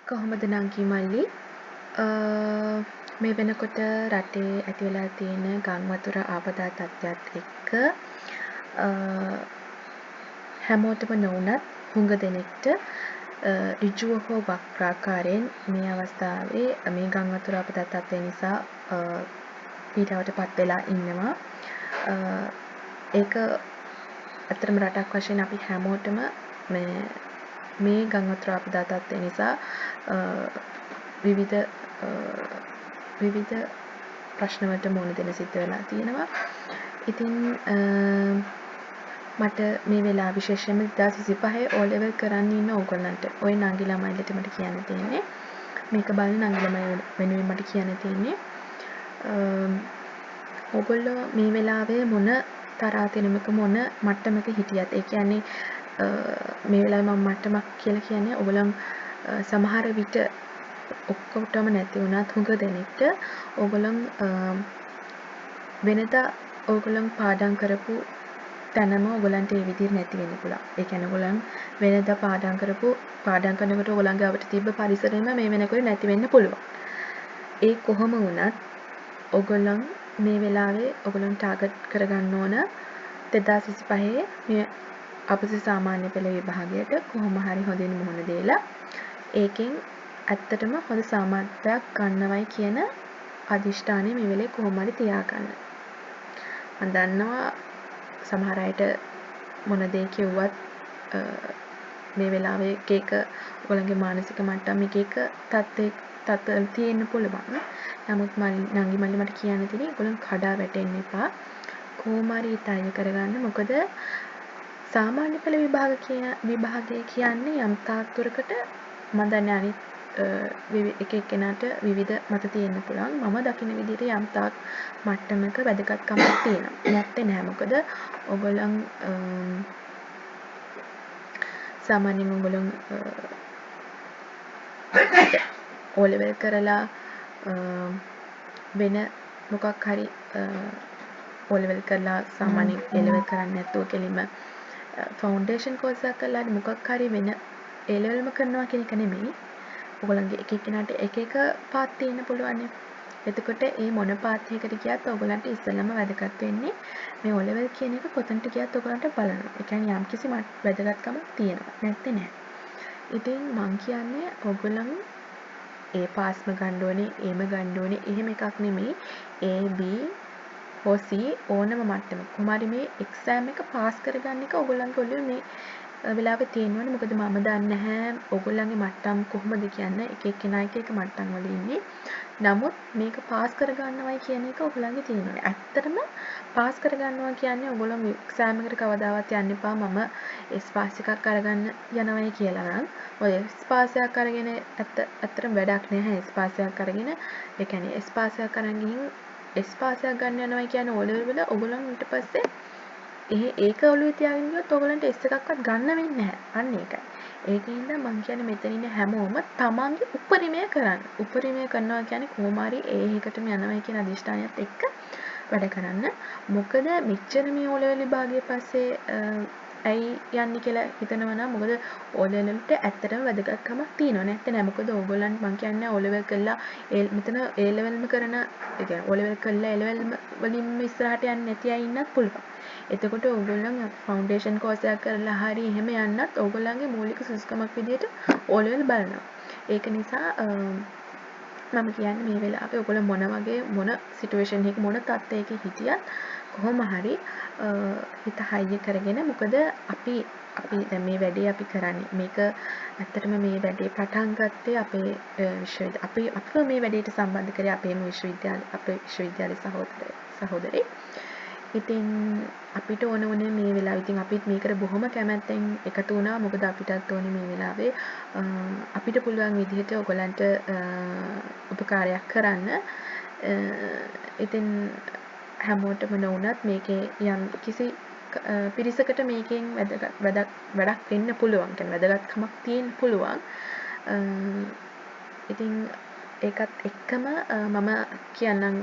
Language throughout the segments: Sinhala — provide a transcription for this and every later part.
කොහොමද නංගි මල්ලි මේ වෙනකොට රටේ ඇති වෙලා තියෙන ගං වතුර ආපදා තත්ත්වයත් එක්ක හැමෝටම නොවුනත් හුඟ දෙනෙක්ට ඍජුව හෝ වක්‍රාකාරයෙන් මේ අවස්ථාවේ මේ ගං වතුර ආපදා තත්ත්වය නිසා පීඩාවට පත් වෙලා ඉන්නවා. ඒක ඇත්තටම රටක් වශයෙන් අපි හැමෝටම මේ ගං වතුර ආපදා තත්ත්වය නිසා විවිධ විවිධ ප්‍රශ්න වලට මුහුණ දෙන්න සිද්ධ වෙලා තියෙනවා. ඉතින් මට මේ වෙලාව විශේෂයෙන්ම 2025 ඕ ලෙවල් කරන්න ඉන්න ඕගොල්ලන්ට, ඔය නංගි ළමයිලට මට කියන්න තියෙන්නේ, මේක බලන නංගි ළමයි වෙනුවෙන් මට කියන්න තියෙන්නේ, ඕගොල්ලෝ මේ වෙලාවේ මොන තරාතිරමක මොන මට්ටමක හිටියත්, ඒ කියන්නේ මේ වෙලාවේ මම මට්ටමක් කියලා කියන්නේ ඕගොල්ලන් සමහර විට ඔක්කොටම නැති වුණත් හුඟ දෙනෙක්ට ඕගොල්ලන් වෙනදා ඕගොල්ලන් පාඩම් කරපු තැනම ඕගොල්ලන්ට ඒ විදිහට නැති වෙන්න පුළුවන්. ඒ කියන්නේ ඕගොල්ලන් වෙනදා පාඩම් කරපු පාඩම් කරනකොට ඕගොල්ලන් ගාවට තිබ්බ පරිසරෙම මේ වෙනකොට නැති වෙන්න පුළුවන්. ඒ කොහොම වුණත් ඕගොල්ලන් මේ වෙලාවේ ඕගොල්ලන් ටාගට් කරගන්න ඕන 2025 මේ අපසි සාමාන්‍ය පෙළ විභාගයට කොහොම හරි හොඳින් මුහුණ දීලා ඒකෙන් ඇත්තටම හොඳ සාමර්ථ්‍යයක් ගන්නවයි කියන අධිෂ්ඨානය මේ වෙලේ කොහොම හරි තියාගන්න. මම දන්නවා සමහර අයට මොන දේ කිව්වත් මේ වෙලාවේ එක එක ඔයගොල්ලන්ගේ මානසික මට්ටම් එක එක තත්ත්වවල තියෙන්න පුළුවන්. නමුත් නංගි මල්ලි මට කියන්න තියෙන්නේ ඔයගොල්ලන් කඩා වැටෙන්න එපා. කොහොම හරි හිත අයින් කරගන්න. මොකද සාමාන්‍ය පෙළ විභාගය කියන්නේ යම් තාක් දුරකට මම දන්නේ අනිත් එක එක්කෙනාට විවිධ මත තියෙන්න පුළුවන්. මම දකින විදිහට යම් තාක් මට්ටමක වැදගත්කමක් තියෙනවා. නැත්තේ නෑ. මොකද ඔයගොල්ලන් සාමාන්‍යයෙන් ඔයගොල්ලන් ඕ ලෙවල් කරලා වෙන මොකක් හරි ඕ ලෙවල් කරලා සාමාන්‍යයෙන් ඒ ලෙවල් කරන්නේ නැතුව කෙලින්ම ෆවුන්ඩේෂන් කෝස් එකක් කරලා හරි මොකක් හරි වෙන ඒ ලෙවල්ම කරනවා කියන එක නෙමෙයි. ඔයගොල්ලන්ගේ එක එක්කෙනාට එක එක පාත් තියෙන්න පුළුවන්නේ. එතකොට ඒ මොන පාත් එකකට ගියත් ඔයගොල්ලන්ට ඉස්සෙල්ලම වැදගත් වෙන්නේ මේ ඕ ලෙවල් කියන එක කොතනට ගියත් ඔයගොල්ලන්ට බලනවා. ඒ කියන්නේ යම්කිසි වැදගත්කමක් තියෙනවා. නැත්තේ නෑ. ඉතින් මං කියන්නේ ඔයගොල්ලන් ඒ පාස්ම ගන්න ඕනේ, ඒම ගන්න ඕනේ එහෙම එකක් නෙමෙයි. A, B හෝ C ඕනම මට්ටමක කොහොම හරි මේ එක්සෑම් එක පාස් කරගන්න එක ඔයගොල්ලන්ගේ ඔළුවේ මේ වෙලාවේ තියෙන්න ඕනේ. මොකද මම දන්නේ නැහැ ඔයගොල්ලන්ගේ මට්ටම් කොහොමද කියන්න. එක එක්කෙනා එක එක මට්ටම් වල ඉන්නේ. නමුත් මේක පාස් කරගන්නවයි කියන එක ඔයගොල්ලන්ගේ තියෙන්න ඕනේ. ඇත්තටම පාස් කරගන්නවා කියන්නේ ඔයගොල්ලෝ එක්සෑම් එකට කවදාවත් යන්න එපා මම S pass එකක් අරගන්න යනවයි කියලා නම්. ඔය S pass එකක් අරගෙන ඇත්තටම වැඩක් නැහැ. S pass එකක් අරගෙන, ඒ කියන්නේ S pass එකක් අරන් ගිහින් S pass එකක් ගන්න යනවයි කියන්නේ ඕ ලෙවල් වල ඔයගොල්ලන් ඊට පස්සේ ඒක ඔළුවේ තියාගෙන ගියොත් ඔයගොල්ලන්ට S එකක්වත් ගන්න වෙන්නේ නැහැ. අන්න ඒකයි. ඒක හින්දා මං කියන්නේ මෙතන ඉන්න හැමෝම තමන්ගේ උපරිමය කරන්න. උපරිමය කරනවා කියන්නේ කොහොම හරි ඒ එකටම යනවයි කියන අධිෂ්ඨානයත් එක්ක වැඩ කරන්න. මොකද මෙච්චර මේ ඕ ලෙවල් විභාගයේ පස්සේ ඇයි යන්නේ කියලා හිතනවා නම්, මොකද ඕ ලෙවල් වලට ඇත්තටම වැදගත්කමක් තියෙනවා. නැත්තේ නෑ. මොකද ඕගොල්ලන් මං කියන්නේ ඕ ලෙවල් කරලා ඒ මෙතන ඒ ලෙවල්ම කරන, ඒ කියන්නේ ඕ ලෙවල් කරලා ඒ ලෙවල් වලින්ම ඉස්සරහට යන්නේ නැති අය ඉන්නත් පුළුවන්. එතකොට ඕගොල්ලන් ෆවුන්ඩේෂන් කෝස් එකක් කරලා හරි එහෙම යන්නත් ඕගොල්ලන්ගේ මූලික සුදුසුකමක් විදියට ඕ ලෙවල් බලනවා. ඒක නිසා මම කියන්නේ මේ වෙලාවේ ඔයගොල්ලෝ මොන වගේ මොන සිටුේෂන් එකක මොන තත්ත්වයක හිටියත් කොහොම හරි හිත හයිය කරගෙන, මොකද අපි අපි දැන් මේ වැඩේ අපි කරන්නේ, මේක ඇත්තටම මේ වැඩේ පටන් ගත්තේ අපේ විශ්වවිද්‍යාල අපි අපිව මේ වැඩේට සම්බන්ධ කරේ අපේම විශ්වවිද්‍යාල අපේ විශ්වවිද්‍යාල සහෝදරයෙක්. ඉතින් අපිට ඕන වුණේ මේ වෙලාවේ, ඉතින් අපිත් මේකට බොහොම කැමැත්තෙන් එකතු වුණා. මොකද අපිටත් ඕනේ මේ වෙලාවේ අපිට පුළුවන් විදිහට ඔයගොල්ලන්ට උපකාරයක් කරන්න. ඉතින් හැමෝටම නොවුනත් මේකේ යම් කිසි පිරිසකට මේකෙන් වැදගත් වැඩක් වෙන්න පුළුවන්. කියන්නේ වැදගත්කමක් තියෙන්න පුළුවන්. ඉතින් ඒකත් එක්කම මම කියන්නම්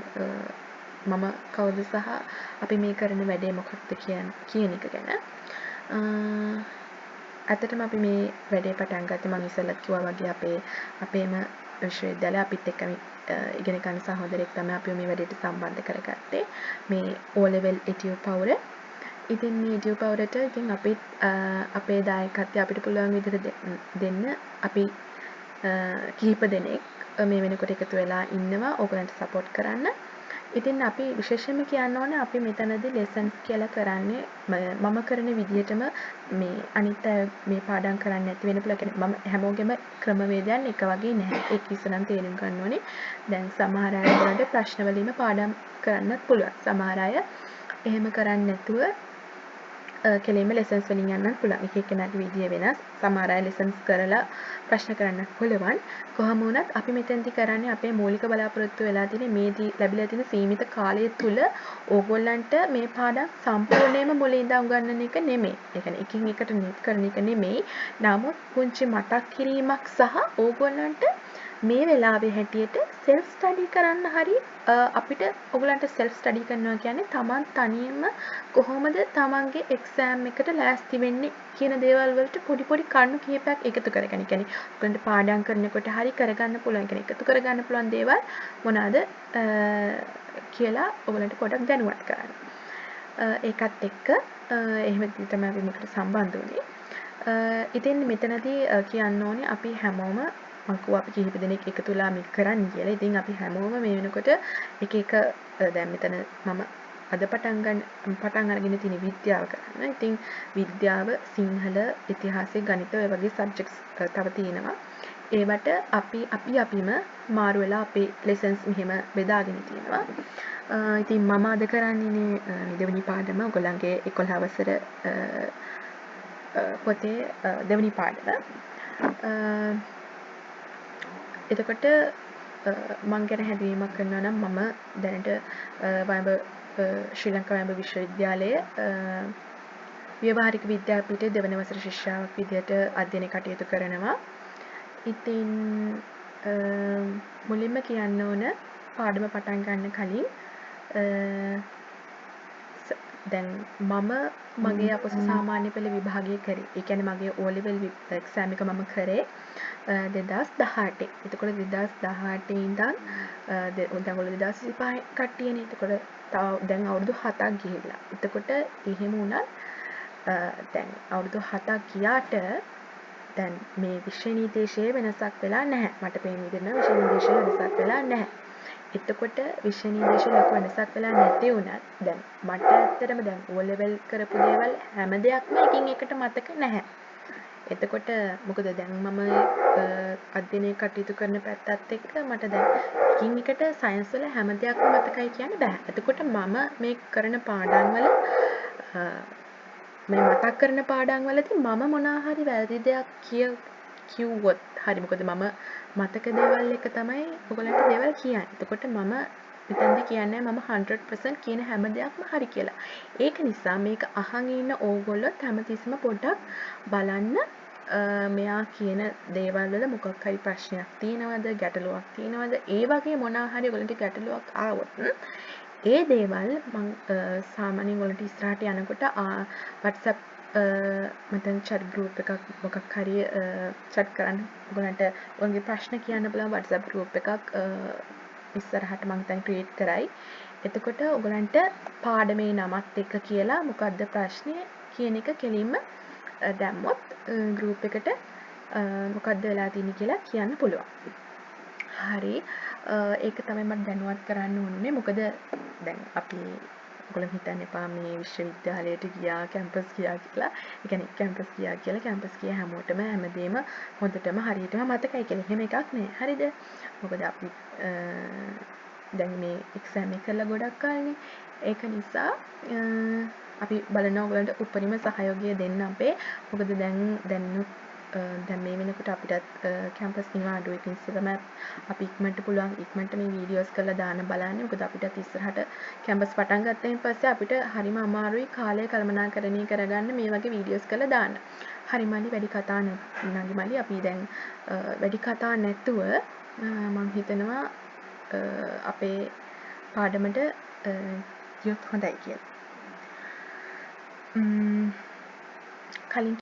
මම කවුද සහ අපි මේ කරන වැඩේ මොකක්ද කියන එක ගැන. ඇත්තටම අපි මේ වැඩේ පටන් ගත්තේ මං ඉස්සෙල්ලත් කිව්වා වගේ අපේම විශ්වවිද්‍යාලය අපිත් එක්කම ඉගෙන ගන්න සහෝදරයෙක් තමයි අපිව මේ වැඩේට සම්බන්ධ කරගත්තේ. මේ O level එටියු පවුර. ඉතින් මේ එටියු පවුරට ඉතින් අපිත් අපේ දායකත්වය අපිට පුළුවන් විදිහට දෙන්න අපි කිහිප දෙනෙක් මේ වෙනකොට එකතු වෙලා ඉන්නවා ඕගොල්ලන්ට සපෝට් කරන්න. ඉතින් අපි විශේෂයෙන්ම කියන්න ඕනේ අපි මෙතනදී ලෙසන්ස් කියලා කරන්නේ මම කරන විදිහටම මේ අනිත් අය මේ පාඩම් කරන්නේ නැති වෙන්න පුළුවන්. කියන්නේ මම හැමෝගෙම ක්‍රමවේදයන් එක වගේ නැහැ. ඒක ඉස්සරහම තේරුම් ගන්න ඕනේ. දැන් සමහර අය ඔයගොල්ලන්ට ප්‍රශ්න වලින්ම පාඩම් කරන්නත් පුළුවන්. සමහර අය එහෙම කරන්නේ නැතුව කෙලින්ම ලෙසන්ස් වලින් යන්නත් පුළුවන්. එක එක්කෙනාගේ විදිය වෙනස්. සමහර අය ලෙසන්ස් කරලා ප්‍රශ්න කරන්නත් පුළුවන්. කොහොම වුණත් අපි මෙතෙන්දි කරන්නේ අපේ මූලික බලාපොරොත්තු වෙලා තියෙන්නේ මේ ලැබිලා තියෙන සීමිත කාලය තුල ඕගොල්ලන්ට මේ පාඩම් සම්පූර්ණයෙන්ම මුලින් ඉඳන් උගන්වන එක නෙමෙයි. ඒ කියන්නේ එකින් එකට කරන එක නෙමෙයි. නමුත් පුංචි මතක් කිරීමක් සහ ඕගොල්ලන්ට මේ වෙලාවේ හැටියට සෙල්ෆ් ස්ටඩි කරන්න හරි අපිට ඔයගලන්ට සෙල්ෆ් ස්ටඩි කරනවා කියන්නේ තමන් තනියම කොහොමද තමන්ගේ එක්සෑම් එකට ලෑස්ති වෙන්නේ කියන දේවල් වලට පොඩි පොඩි කරුණු කිහිපයක් එකතු කරගන්න. ඒ කියන්නේ ඔයගලන්ට පාඩම් කරනකොට හරි කරගන්න පුළුවන්. ඒ කියන්නේ එකතු කරගන්න පුළුවන් දේවල් මොනවාද කියලා ඔයගලන්ට පොඩක් දැනුවත් කරන්න. ඒකත් එක්ක එහෙම තමයි අපි මේකට සම්බන්ධ වුණේ. ඉතින් මෙතනදී කියන්න ඕනේ අපි හැමෝම මං කිව්වා අපි කිහිප දෙනෙක් එකතු වෙලා මේක කරන්න කියලා. ඉතින් අපි හැමෝම මේ වෙනකොට එක එක දැන් මෙතන මම අද පටන් අරගෙන තියෙන විද්‍යාව කරන්න. ඉතින් විද්‍යාව, සිංහල, ඉතිහාසය, ගණිත ඔය වගේ සබ්ජෙක්ට්ස් තව තියෙනවා. ඒවට අපි අපි අපිම මාරු වෙලා අපේ ලෙසන්ස් මෙහෙම බෙදාගෙන තියෙනවා. ඉතින් මම අද කරන්නේ දෙවෙනි පාඩම ඔයගොල්ලන්ගේ 11 වසර පොතේ දෙවෙනි පාඩම. එතකොට මං ගැන හැඳින්වීමක් කරනවා නම් මම දැනට වයඹ ශ්‍රී ලංකා වයඹ විශ්වවිද්‍යාලයේ ව්‍යවහාරික විද්‍යාපීඨයේ දෙවන වසර ශිෂ්‍යාවක් විදිහට අධ්‍යයන කටයුතු කරනවා. ඉතින් මුලින්ම කියන්න ඕන පාඩම පටන් ගන්න කලින් දැන් මම මගේ අපොස සාමාන්‍ය පෙළ විභාගය කරේ. ඒ කියන්නේ මගේ O level exam එක මම කරේ 2018. එතකොට 2018 ඉඳන් දැන් ඔයගොල්ලෝ 2025 කට්ටියනේ. එතකොට තව දැන් අවුරුදු 7ක් ගිහිල්ලා. එතකොට එහෙම වුණත් දැන් අවුරුදු 7ක් ගියාට දැන් මේ විෂය නිර්දේශයේ වෙනසක් වෙලා නැහැ. මට පේන විදිහට නම් විෂය නිර්දේශයේ වෙනසක් වෙලා නැහැ. එතකොට විෂය නිර්දේශයේ ලොකු වෙනසක් වෙලා නැති වුණත් දැන් මට ඇත්තටම දැන් O level කරපු දේවල් හැම දෙයක්ම එකින් එකට මතක නැහැ. එතකොට මොකද දැන් මම අධ්‍යයනය කටයුතු කරන පැත්තත් එක්ක මට දැන් එකින් එකට සයන්ස් වල හැම දෙයක්ම මතකයි කියන්න බෑ. එතකොට මම මේ කරන පාඩම් වල මේ මතක් කරන පාඩම් වලදී මම මොනවා හරි වැරදි දෙයක් කිව්වොත් හරි මොකද මම මතක දේවල් එක තමයි ඔයගොල්ලන්ට දේවල් කියන්නේ. එතකොට මම මෙතනදි කියන්නේ මම 100% කියන හැම දෙයක්ම හරි කියලා. ඒක නිසා මේක අහන් ඉන්න ඕගොල්ලොත් හැමතිස්සෙම පොඩ්ඩක් බලන්න මෙයා කියන දේවල් වල මොකක් හරි ප්‍රශ්නයක් තියෙනවද, ගැටලුවක් තියෙනවද? ඒ වගේ මොනවා හරි ඔයගොල්ලන්ට ගැටලුවක් ආවොත් ඒ දේවල් මං සාමාන්‍යයෙන් ඔයගොල්ලන්ට ඉස්සරහට යනකොට WhatsApp මතන් චැට් ගෲප් එකක් මොකක් හරි චැට් කරන්න ඔයගොල්ලන්ට ඔයගොල්ලන්ගේ ප්‍රශ්න කියන්න පුළුවන් WhatsApp group එකක් ඉස්සරහට මං හිතන්නේ ක්‍රියේට් කරයි. එතකොට ඔයගොල්ලන්ට පාඩමේ නමත් එක්ක කියලා මොකද්ද ප්‍රශ්නේ කියන එක කෙලින්ම දැම්මොත් ගෲප් එකට මොකද්ද වෙලා තියෙන්නේ කියලා කියන්න පුළුවන්. හරි. ඒක තමයි මට දැනුවත් කරන්න ඕනුනේ. මොකද දැන් අපි ඔයගොල්ලෝ හිතන්න එපා මේ විශ්වවිද්‍යාලයට ගියා කැම්පස් ගියා කියලා. ඒ කියන්නේ කැම්පස් ගියා කියලා කැම්පස් ගිය හැමෝටම හැමදේම හොඳටම හරියටම මතකයි කියලා. එහෙම එකක් නෑ. හරිද? මොකද අපි දැන් මේ එක්සෑම් එක කරලා ගොඩක් කල්නේ. ඒක නිසා අපි බලනවා ඔයගොල්ලන්ට උපරිම සහයෝගය දෙන්න අපේ. මොකද දැන් දැනුත් දැන් මේ වෙනකොට අපිටත් කැම්පස් නිවාඩුව ඒක නිසා තමයි අපි ඉක්මනට පුළුවන් ඉක්මනට මේ වීඩියෝස් කරලා දාන්න බලන්නේ. මොකද අපිටත් ඉස්සරහට කැම්පස් පටන් ගත්තයින් පස්සේ අපිට හරිම අමාරුයි කාලය කළමනාකරණය කරගන්න මේ වගේ වීඩියෝස් කරලා දාන්න. හරි මල්ලි වැඩි කතා නංගි මල්ලි අපි දැන් වැඩි කතා නැතුව මං හිතනවා අපේ පාඩමට ගියොත් හොඳයි කියලා. කලින්